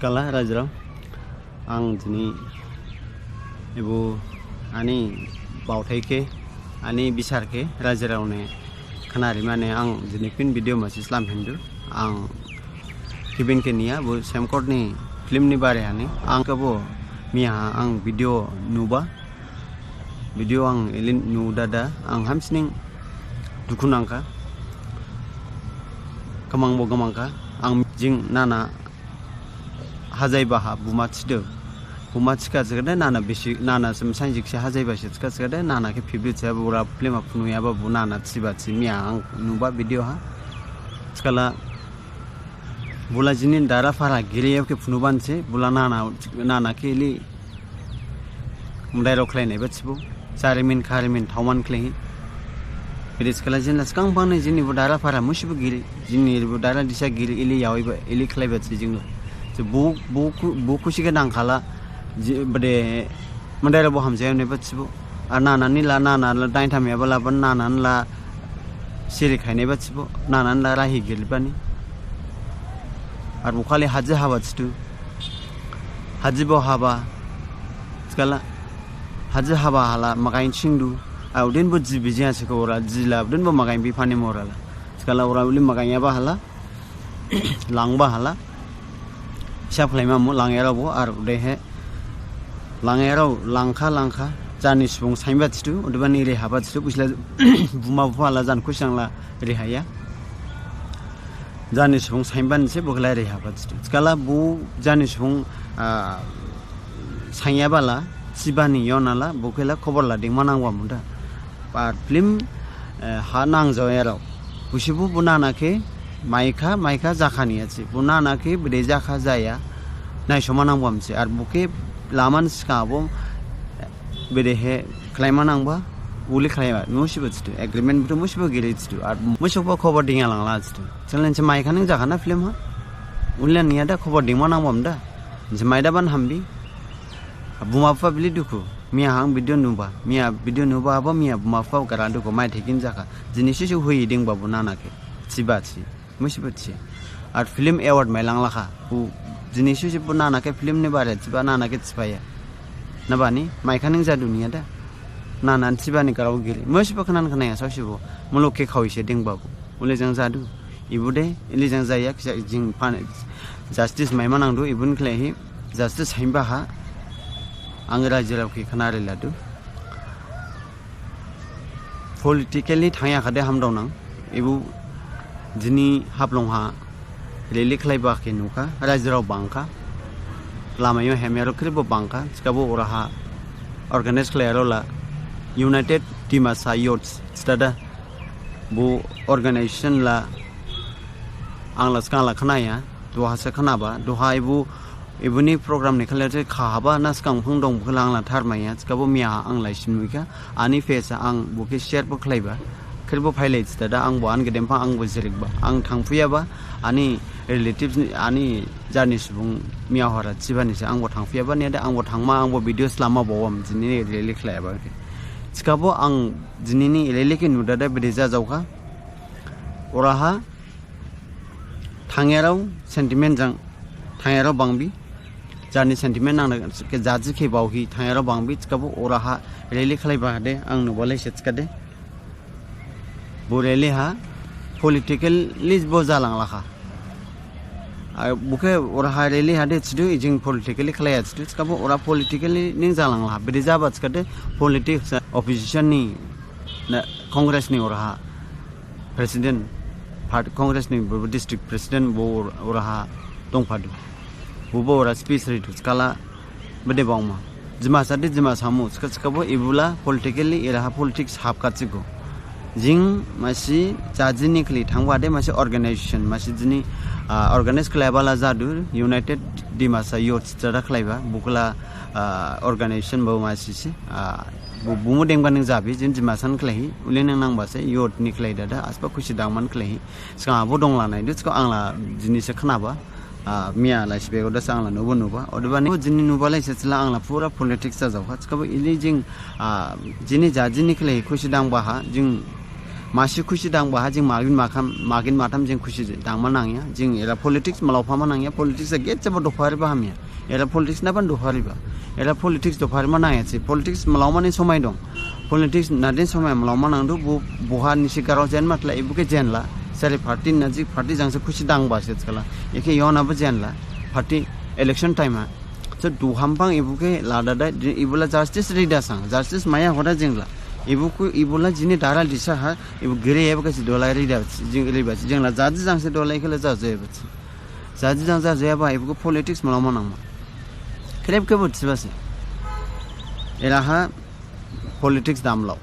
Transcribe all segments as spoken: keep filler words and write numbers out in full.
Kala rajirao, ang dini ebo ani baothai khe, ani bisar khe rajirao ne khna rimane ang dini phin video masi slam hindu. Ang gibin khe niya, bo Semkhor ni film ni bare hani. Ang khebo miya ang video nuba. Video ang elei nu dada, ang hamsining dukhu nangkha. Khamang bo khamang kha. Ang jing nana hajaiba ha buma thidu. Buma thikha thikhade nana bisi, nana sem sainjik se hajaiba se thikha thikhade nana khe phibri se bura film ha phunuyaba bu nana thiba thi miya ang nuba video ha. Thikhala bula jini dara phara giri khe phunuban se bula nana, nana khe elei Mdairao khlainaiba thibo, jarimin kharimin thaoman khlaihi. Bede thikhala jini la sgang bangni jini bo dara phara musibo giri, jini bo dara disa giri, elei yaoiba, elei khlaiba thi jingla. Je bo, bo khu-, bo khusi khe nangkhala, je, bede, Mdairao bo hamjaonaiba thibo. Ar nana ni la, nana la daintham yaba la, ban nana la siri khainaiba thibo, nana la rahi giribani. Ar bo khali haji haba thidu. Haji bo haba, thikhala, haji haba hala, magain singdu. Audin bo ji bijiya sikho ora, ji la, audin bo magain biphani mora la. Thikhala ora uli magain yaba hala, langba hala. Hisab khlaima mu, langyarao bo, ar odehe, langyarao, langkha, langkha. Jani subung sainba thidu, odebani ri haba thidu, busla, buma bupha la, jan khusang la, ri haya. Jani subung sainbani se bokhe la ri haba thidu. Thikhala bo jani subung, ah, sainyaba la, thibani yona la, bokhe la khobor la dingma nangba muda. Ar film, eh, ha nangjaoyarao. Busibo bo nana khe maikha, maikha jakha niya thi. Bo nana khe bede jakha jaya. Naisoma nangba mse. Ar bokhe laman sgang bo, eh, bedehe khlaima nangba, uli khlaima, musibo thidu, agreement buthu musibo giri thidu, ar musibo khobor dingya langla thidu. Challenge maikha ning jakha na film ha? Uli niya da khobor dingma nangba mda. Nse maida ban hambi. Buma bupha bili dukhu. Miya hang video nuba. Miya video nuba abo miya buma bupha gara dukhu mai thekin jakha. Jini susu hui dingba bo nana khe. Thiba thi. Musibo thi. Ar film award mai langlakha. Bo jini susi bo nana khe film ni bare thiba nana khe thipaya. Nabani, maikha ning jadu niya da. Nana thibani garao giri. Musibo khnan khnaya saosibo. Muluk khe khaoise dingba bo. Ule jang jadu. Ibu de, ili jang jaya, kisa jing pan, justice maima nangdu, ibun khlaihi, justice haimba ha. Ang rajirao khe khna riladu. Politically thangya khade hamdao nang. Ibu jini Haflong ha rally khlaiba khe nukha, rajirao bangkha. Lamayo hemyarao khribo bangkha, thikhabo oraha organize khlaiyarao la United Dimasa Youth stada bo organization la ang la sgang la khnaya, duha se khnaba, duha ibu Ibuni program ni khlaihi kha haba na sgang phang dong bukhe la ang la tharmaiya, thikhabo miya ang lai sinmuikha, ani face ang bukhe share bo khlaiba, khribo phailai thida da ang bo an gedem pha ang bo jirikba, ang thangphuyaba, ani relatives ni, ani jarni subung miya hora thibani se ang bo thangphuyaba, niya da ang bo thangma, ang bo video slama bo wam jini rally khlaiyaba. Thikhabo ang jini ni rally khe nuda da bede jajaokha, oraha, Thangyarao sentiment jang, thangyarao bangbi. Jarni sentiment nang khe jaji khe baohi, thangyarao bangbi, thikhabo oraha rally khlaiba hade, ang nubalai se thikhade. Bo rally ha, politically bo jalanglakha. A, bukhe oraha rally hade thidu, ijing politically khlaiya thidu, thikhabo ora politically ning jalangla. Bede jaba thikhade, politics, opposition ni, na, Congress ni oraha. President, part-, Congress ni bo district president bo or-, oraha dongphadu. Bo bo ora speech ridu, thikhala bede bangma. Dimasa de Dimasa mu, thikha thikhabo ibula politically eraha politics hapkha thigo. Jing masi jaji ni khli thangba de masi organization, masi jini, ah, organize khlaibala jadu, United Dimasa Youth jada khlaiba, bukla, ah, organization bo masi si, ah, Bu-, bumu dengba ning jabi, jin Dimasa ni khlaihi, ule ning nangba se, youth ni khlai dada, asba khusi dangman khlaihi. Sgang abo dongla naidu, sgang ang la jini se khnaba, ah, miya lai sibego da sgang la nubo nuba. Odebani jini nuba lai se thila ang la pura politics jajaokha. Thikhabo ili jing, ah, jini jaji ni khlaihi khusi dangba ha, jing Masi khusi dangba ha jing magin makham, magin matham jing khusi dangma nangya. Jing era politics malaophama nangya, politics a gate jaba dophariba hamya. Era politics naban dophariba. Era politics dopharima nangya si. Politics malaomani somai dong. Politics nadin somai malaoma nangdu, bu, buha nisi garao jen matla, ibuke jenla. Sari party naji party jangse khusi dangba se thikhala. Eke yona bu jenla. Party election time ha. So duhampang ibuke ladada, ibula justice rida sang. Justice maya hoda jingla. Ibuku, ibula jini dara disa ha, ibu giri eba kasi dolai rida, jing riba, jingla jaji jangse dolai khala jaji eba. Jaji jang jaji eba, ibuku politics malaoma nangma. Khrip khe bo thiba se. Era ha politics damlao.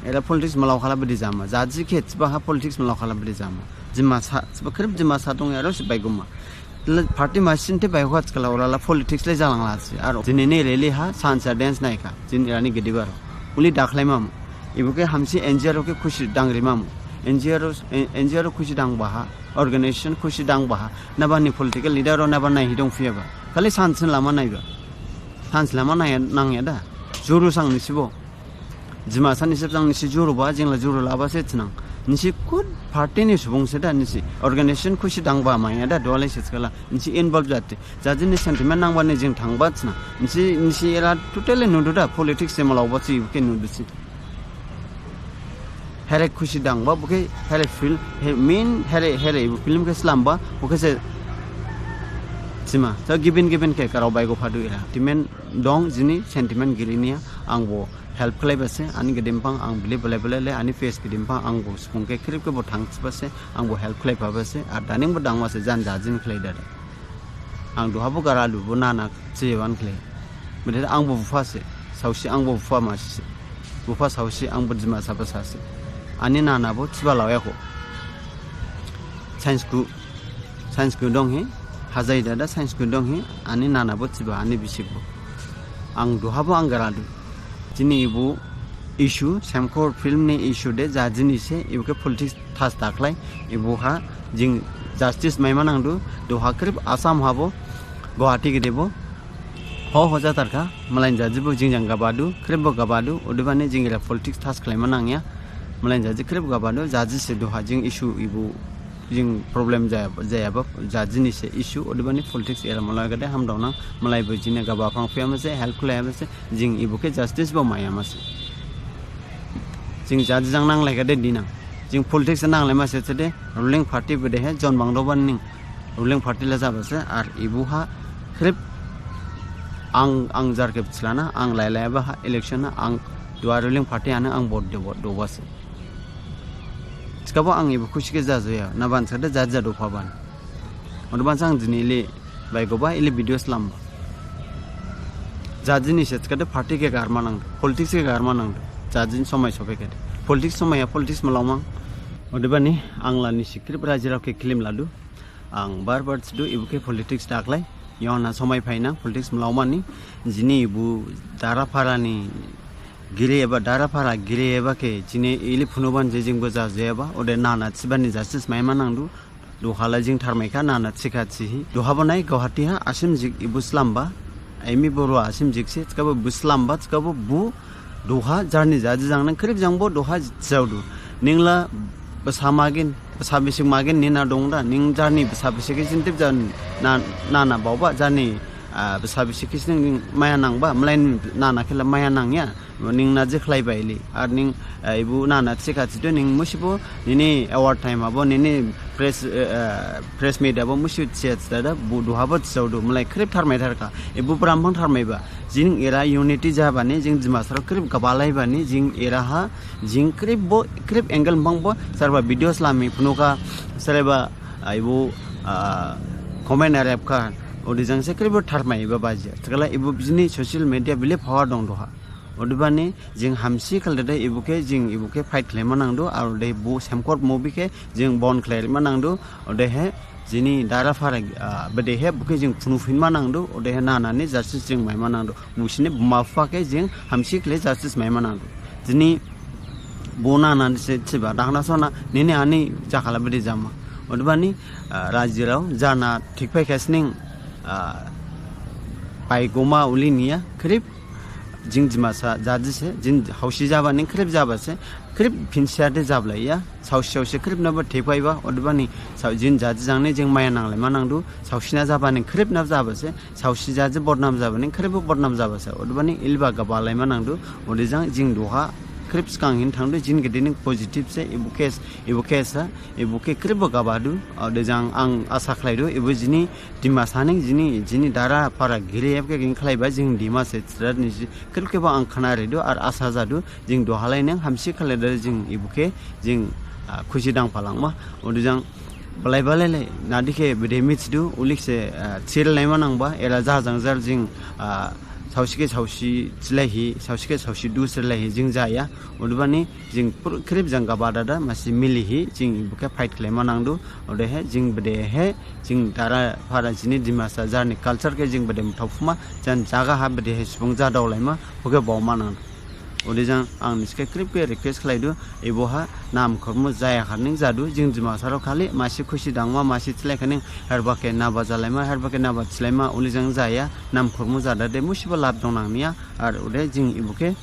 Era politics malao khala bidi jama. Jaji khe thiba ha politics malao khala bidi jama. Jima sa, thiba khrip jima sa dong ero si baiguma. Party masin te bai hwat kala orala politics le jalangla si. Aro jini ne rally ha sansa dance naikha. Jini rani gedibar. Uli dakhlai mamu. Ibuke hamsi N G O ke khusi dangri mamu. N G O, N G O khusi dangba ha. Organization khusi dangba ha. Nabani political leader o naban nai hidong phiyaba. Khali sansin lama naiba. Sansin lama nai nangya da. Juru sang nisibo. Jima sani sep jang nisi juru ba, jingla juru laba se thinang. Nisi kut party ni subung se da nisi. Organization khusi dangba maya da, dole se thikhala. Nisi involve jati. Jaji ni sentiment nangba ni jing thangba thinang. Nisi, nisi era totally nudu da, politics se malao ba si ibuke nudu si. Here khusi dangba, buke here feel, he mean, here, here ibu film ke slamba, buke se sima. So gibin gibin ke karao baigo phadu era. Timen dong jini sentiment giliniya, ang bo help khlaiba se, ani gedimpang ang bili bele bele le, ani face gedimpang ang bo subung khe khrip khe bo thang thiba se, ang bo help khlaiphaba se, ar daning bo dangma se jan jajin khlai dada. Ang duha bo gara du bo nana thiban khlai. Bede ang bo bupha se, saosi ang bo bupha masi se. Bupha saosi ang bo jima saba sase. Ani nana bo thiba laoyakho. Science ku Science ku dong hi, hajai dada science ku dong hi, ani nana bo thiba, ani bisik bo. Ang duha bo ang gara du. Jini ibu issue, Semkhor film ni issue de, jajini se, ibu ke politics thas dakhlai, ibu ha, jing justice maima nangdu, duha khrip Assam ha bo, Guwahati gede bo, ho ho jatarkha, malain jaji bo jing jang gabadu, khrip bo gabadu, odebani jing era politics thas khlaima nangya, malain jaji khrip gabadu, jaji se duha jing issue ibu jing problem jaya, jayaba, jajini se issue, odebani politics era malai gade hamdao nang, malai bo jine gaba phang phiyama se, help khlaiyama se, jing ibu khe justice bo mayama se. Jing jaji jang nanglai gade dinang. Jing politics nanglaima se thede, ruling party bede he, jon bangdoba ning, ruling party la jaba se, ar ibu ha, khrip, ang, ang jar khe bichlana, ang lailaiba ha, election na, ang, duha ruling party ane ang vote de, vote doba se. Thikhabo ang ibu khusi khe jajaoya, naban thikhade jaja dophaban. Odebani sang jini ili baigoba, ili video slamba. Jajini se thikhade party khe garma nangdu, politics khe garma nangdu. Jajini somai sophaikhade. Politics somai ya politics malaomang. Odebani ang lani sikrip rajirao khe khilim ladu. Ang bar bar thidu ibu khe politics dakhlai. Yona somai phainang politics malaomani. Jini ibu dara phara ni giri eba dara phara giri eba khe jini ili phunuban je jingbo jajayaba. Ode nana thibani justice maima nangdu. Duhala jing tharmaikha nana thikha thihi. Duhabo nai Guwahati ha asim jik ibu slamba. Emi Borua asim jik se thikhabo bu slamba thikhabo bu duha jarni jaji jang nang khrip jangbo duha jaodu. Ningla basa magin, basa bisik magin nina dongda. Ning jarni basa bisik jintip jan na, nana baoba jarni, ah, basa bisik ning maya nangba, mlain nana khela maya nangya. Ning naji khlaiba ili. Ar ning, ah, ibu nana thikha thidu ning musibo nini award time abo nini press, eh, eh, press meet abo musi thiya thidada bu duhabo thisaodu mlai khrip tharmai tharkha. Ibu bramphang tharmaiba. Jing era unity jabani, jing Dimasarao khrip gabalaibani, jing era ha, jing khrip bo, khrip angle bangbo, sarba videos lami phunukha, sarba, ah, ibu, ah, comment arepkha, odi jangse khrip bo tharmaiba baji. Thikhala ibu jini social media bile power dong duha. Odebani jing hamsi khlai de ibu khe, jing ibu khe fight khlaima nangdu, ar ode bu Semkhor movie khe jing bon khlaima nangdu, odehe jini dara phara, ah, bedehe bu khe jing phunu phinma nangdu, odehe nana ni justice jing maima nangdu. Busini buma bupha khe jing hamsi khlai justice maima nangdu. Jini bu nana ni se thiba dakhna sona nini ani jakhala bede jama. Odebani, ah, rajirao jana thik phaikha sining, ah, paigoma uli niya khrip Jing Dimasa jadi se, jing hausi jaba ning khrip jaba se, khrip phinsiya de jablaiya, saosi saosi khrip nabo thephaiba, odebani sao-, jini jadi jang ne jing maya nanglaima nangdu, saosi na jabani khrip nabo jabase, saosi jadi bodnam jabani khripbo bodnam jabase, odebani iliba gabalaima nangdu, odejang jing duha khrip sgang hin thangdu, jini gede ning positive se, ibu case, ibu case ha, ibu khe khripbo gabadu, odejang ang asa khlaidu, ibu jini Dimasa ning jini, jini dara para giri epke ging khlaiba jing Dimasa sira ni ji-, khrip khebo ang khna ridu ar asa jadu, jing duhalai ning hamsi khlaida jing ibu khe jing, ah, khusi dang phalangma. Odejang balai balai lai, nadi khe bede mithidu, ulik se, ah, thir laima nangba, era ja jang jar jing, ah, saosi khe saosi thilaihi, saosi khe saosi du thilaihi jing jaya. Odebani jing pur-, khrip jang gabadada, masi milihi, jing ibu khe fight khlaima nangdu, odehe, jing bedehe, jing dara phara jini Dimasa jarni culture khe jing bede mthaophuma, jan jaga ha bedehe subung jadaolaima, bo khe baoma nangdu. Odejang ang nisi khe khrip khe request khlaidu, ibo ha nam khormo jaya kharning jadu, jing Dimasarao khali, masi khusi dangma, masi thilai khaning, herba khe naba jalaima, herba khe naba thilaima, ulejang jaya, nam khormo jadade, musibo lab dong nangniya, ar ode jing ibu khe,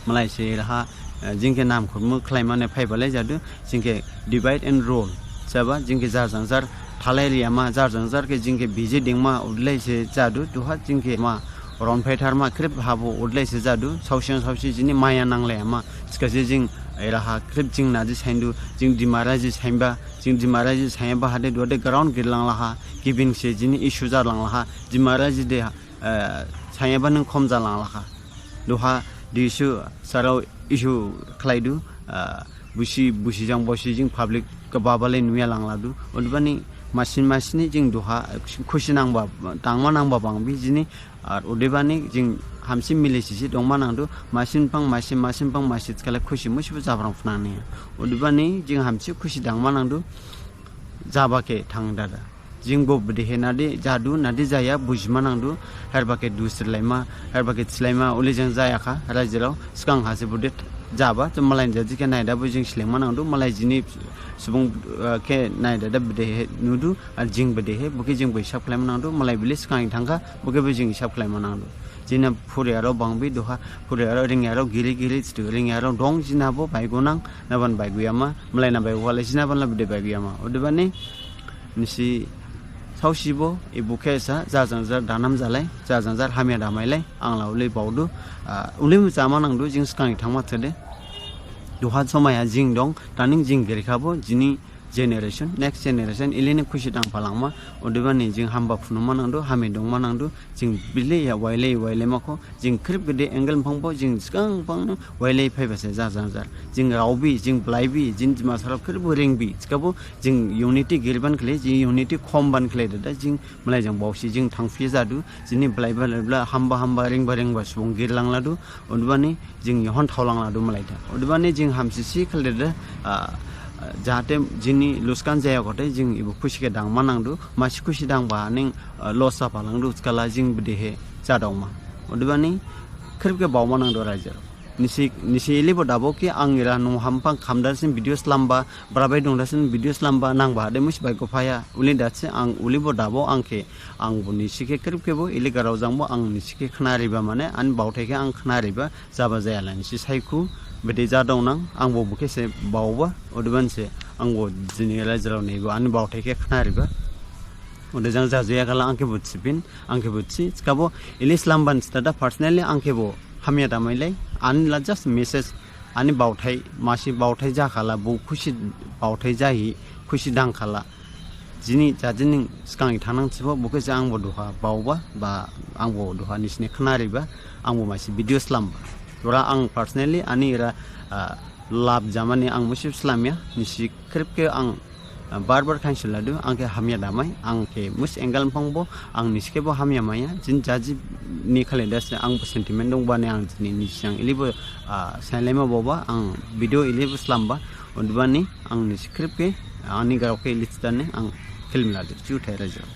malai se raha, eh, jing khe nam khormo khlaimane phaibalai jadu, jing khe divide and rule. Jaba, jing khe jar jang jar thalai riyama, jar jang jar khe jing khe biji dingma, odlai se jadu, duha jing khe ma ron phaitharma, khrip habo, odlai se jadu, saosi jang saosi jini maya nanglaiama, thikhase jing, eh, raha, khrip jing naji saindu, jing Dimaraji sainba, jing Dimaraji sainba hade duhade ground girlanglaha, gibin se jini issue jarlanglaha, Dimaraji de, eh, sainba ning khom jalanglaha. Duha di issue sarao issue khlaidu, ah, busi, busi jang bosi jing public khe babalai nuya langladu. Odebani masin masini jing duha khusi nangba, dangma nangba bangbi jini, ar odebani jing hamsi mili sisi dongma nangdu, masin pang masi, masin pang masi thikhala khusi musibo jabrang phunangni. Odebani jing hamsi khusi dangma nangdu, jaba khe thang dada. Jingbo bedehe nadi jadu, nadi jaya, bujima nangdu, herba khe dusirlaima, herba khe thilaima, ulejang jayakha, rajirao, sgang hase bede jaba, to malai jadi khe naidabo jing slengma nangdu, malai jini subung, eh, khe naidada bedehe nudu, ar jing bedehe, bo khe jingbo hisab khlaima nangdu, malai bili sgang thangkha, bo khebo jing hisab khlaima nangdu. Jina phuriyarao bangbi duha, phuriyarao ringyarao giri giri thidu, ringyarao dong jinabo baigonang, naban baiguyama, malai na baigowale jinaban la bede baiguyama. Odebani, nisi saosibo, ibu khe sa, jar jang jar danam jalai, jar jang jar hamya damailai, ang la uli baodu, ah, uli mujama nangdu, jing sgang thangma thede. Duha somaya jing dong, daning jing girikhabo, jini generation, next generation, ilini khusi dang phalangma, odebani jing hamba phunuma nangdu, hami dongma nangdu, jing bili ya wailai, wailai makho, jing khrip gede angle phangbo, jing sgang phang wailai phaiba se jar jang jar. Jing raobi, jing blaibi, jing Dimasarao khripbo ringbi, thikhabo, jing unity giriban khlai, jing unity khomban khlai dada, jing malai jang baosi, jing thangphi jadu, jini blaiba laibla, hamba hamba, ringba ringba, subung girlangladu, odebani, jing yahon thaolangladu malai da. Odebani jing hamsisi khlai dada, ah, ah, jahate jini luskan jaya khothe, jing ibu khusi khe dangma nangdu, masi khusi dangba ning, ah, loss saphalangdu, thikhala jing bedehe jadaoma. Odebani khrip khe baoma nangdu raijirao. Nisi, nisi ilibo dabo khe ang ira nung hampang khamdarsin video slamba, brabai dongdarsin video slamba nangba, de musi baigo phaya, uli datse ang ulibo dabo ang khe, ang bo nisi khe khrip khebo, ili garao jangbo ang nisi khe khna riba mane, ani baothai khe ang khna riba, jaba jaya la nisi saikhu, bede jadaonang, ang bo bo khe se baoba, odebani se, ang bo jini raijirao nebo, ani baothai khe khna riba. Odejang jajuyakhala ang khebo thiphin, ang khebo thi, thikhabo, ili slamban stada personally ang khebo, hamya damailai, ani la just message, ani baothai, masi baothai jakhala, bo khusi baothai jahi, khusi dangkhala. Jini, jajini sgang thangnang thibo, bo khe se ang bo duha baoba, ba ang bo duha nisine khna riba, ang bo masi video slamba. Ora ang personally, ani ira, ah, lab jamani ang musi slamya, nisi khrip khe ang, ah, bar bar khainsuladu, ang khe hamya damai, ang khe mus angle phangbo, ang nisi khebo hamya maya, jini jaji ni khlai dase ang bo sentiment dongbani ang jini nisi ang ilibo, ah, sainlaima baoba, ang video ilibo slamba, odebani ang nisi khrip khe, ani garao khe ili thidane ang khulum ladu, juthai raijirao.